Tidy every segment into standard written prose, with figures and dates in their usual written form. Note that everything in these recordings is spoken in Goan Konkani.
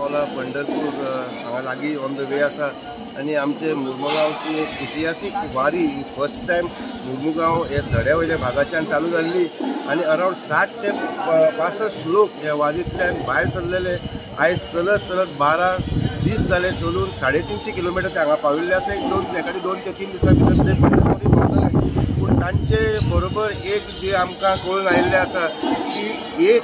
पावला पंढरपूर हांगा लागीं ऑन the वे आसा आनी आमचे मुर्मुगांवची एक इतिहासीक वारी फर्स्ट टायम मुर्मुगांव हे सड्या वयल्या भागाच्यान चालू जाल्ली आनी अरावंड 60 ते 65 लोक ह्या वारींतल्यान भायर सरलेले. आयज चलत चलत 12 दीस जाले चलून 350 किलोमिटर ते हांगा पाविल्ले आसा. एक दोन एखादी 2 ते 3 दिसां भितर ते पंढरपूर पावतले. पूण तांचे बरोबर एक जे आमकां कळून आयिल्लें आसा की एक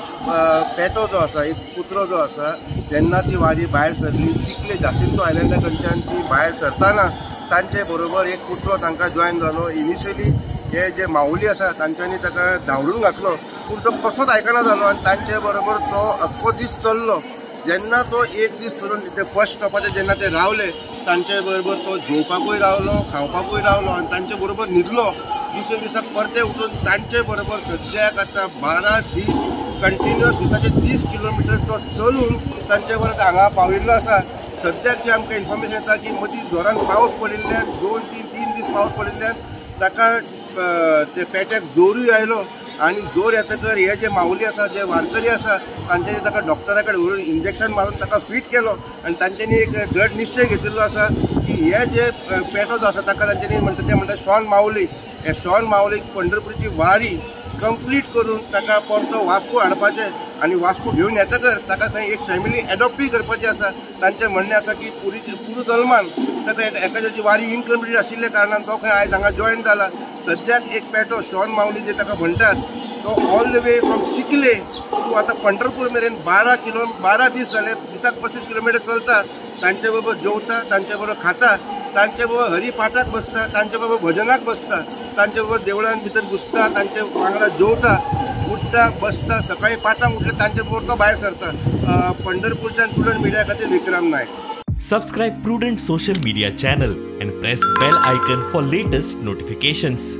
पेटो जो आसा, एक कुत्रो जो आसा, जेन्ना ती वारी भायर सरली चिखले जासिंतो आयलंडा कडच्यान ती भायर सरतना तांचे बरोबर एक कुत्रो तांकां जॉयन जालो. इनिशियली हे जे माऊली आसा तांच्यांनी ताका धांवडून घातलो, पूण तो कसोच आयकना जालो आनी तांचे बरोबर तो अख्खो दीस चल्लो. जेन्ना तो एक दीस चलून ते फर्स्ट स्टॉपाचेर जेन्ना ते रावले तांचे बरोबर तो जेवपाकूय रावलो, खावपाकूय रावलो आनी तांचे बरोबर न्हिदलो. दुसऱ्या दिसाक परते उठून तांचे बरोबर सद्याक आतां 12 दीस कंटिन्युअस दिसाचे 30 किलोमिटर तो चलून तांचे बरोबर हांगा पाविल्लो आसा. सद्याक जे आमकां इन्फॉर्मेशन येता की मदीं जोरान पावस पडिल्ल्यान 2-3 दीस पावस पडिल्ल्यान ताका ते पेट्याक जोरूय आयलो आनी जोर येतकर हे जे माऊली आसा, जे वारकरी आसा तांच्यांनी ताका डॉक्टरा कडेन व्हरून इंजेक्शन मारून ताका फीट केलो आनी तांच्यांनी एक दृढ निश्चय घेतिल्लो आसा की हे जे पेटो जो आसा ताका तांच्यांनी म्हणटा ते म्हणटा शॉन माऊली, हे शॉन माऊलीक पंढरपूरची वारी कंप्लीट करून ताका परतो वास्को हाडपाचें आनी वास्को घेवन येतकर ताका थंय एक फॅमिली एडॉप्टूय करपाची आसा. तांचें म्हणणें आसा की पुरू जल्मान ताका एकाद्याची वारी इनकम्प्लीट आशिल्ल्या कारणान तो खंय आयज हांगा जॉयन जाला. सद्याक एक पेटो शॉन माऊली जे ताका म्हणटात तो all the way from Chikhale to आतां पंढरपूर मेरेन 12 दीस जाले दिसाक 25 किलोमिटर चलता, तांचे बरोबर जेवता, तांचे बरोबर खाता, तांचे बरोबर हरिपाठाक बसता, तांचे बरोबर भजनाक बसता, तांचे बरोबर देवळान भितर घुसता, तांचे वांगडा जेवता, उठ्ठा, बसता. सकाळी 5 उठले तांचे बरोबर तो भायर सरता. पंढरपूरच्यान प्रुडंट मिडिया खातीर Vikram Naik. Subscribe Prudent social media channel and press bell icon for latest notifications.